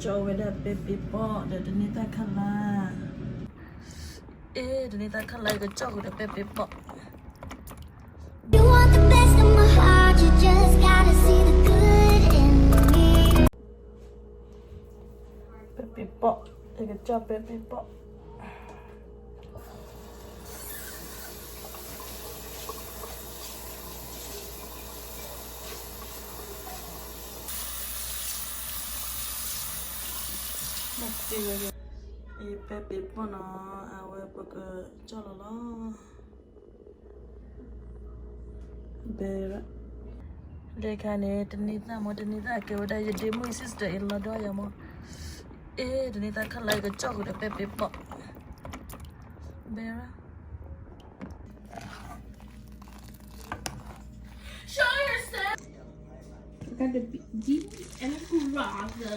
ကၠီဝဲဒၣ်ပဲပ့ၤပီၣ်ဒီးတန့ၢ်သၣ်ခလါ. အ့ တန့ၢ်သၣ်ခလါ ယကကၠီဃုာ်ဒီးပဲပ့ၤပီၣ်. ပဲပ့ၤပီၣ်, ယကကၠီပဲပ့ၤပီၣ်. အ့ ပဲပ့ၤပီၣ်နီၤ, အဝဲပကကၠီလီၤလီၤ. ဘဲ, လၢခါန့ၣ် တန့ၢ်သၣ်မ့ၢ် တန့ၢ်သၣ်ကဲဝဲဒၣ်ယဒ့မုၣ် sister အံၤလီၤဒီးယၤမ့ၢ်. အ့ တန့ၢ်သၣ်ခလါ ယကကၠီဃုာ်ဒီးပဲပ့ၤပီၣ်. ဘဲရၣ်. Show yourself. I got the B-, B and Prada.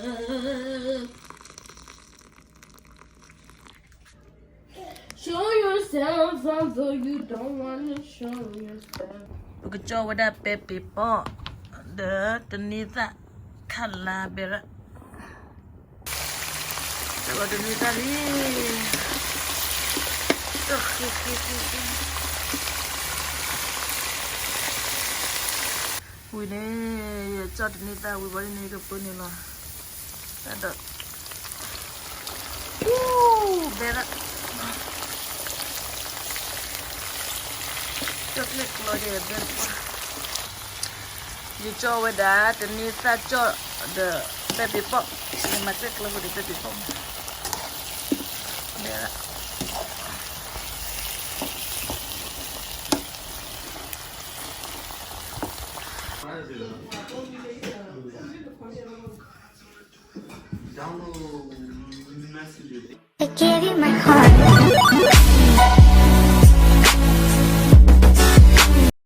Show yourself, although you don't wanna show yourself. ပကကၠီဝဲဒၣ်ပဲပ့ၤပီၣ်, ဒီးတန့ၢ်သၣ်ခလါဘဲရၣ်. တန့ၢ်သၣ်လံ, တဃံဃံဃံဃံ. ဝံၤန့ၣ် ယကၠီတန့ၢ်သၣ်ဝံၤဘၣ်န့ၣ် ယကပၢန့ၣ်လီၤ. ဒီး အူ, ဘဲရၣ်, ကၠီကျဲၣ်ကျီဒီးဘဲရၣ်. ယကၠီဝဲဒၣ် တန့ၢ်သၣ်ကၠီဒီးပဲပ့ၤပီၣ်, ယမၤကျဲၣ်ကျီဃုာ်ဒီးပဲပ့ၤပီၣ်မး. ဘဲရၣ်. Download messages. I gave you my heart.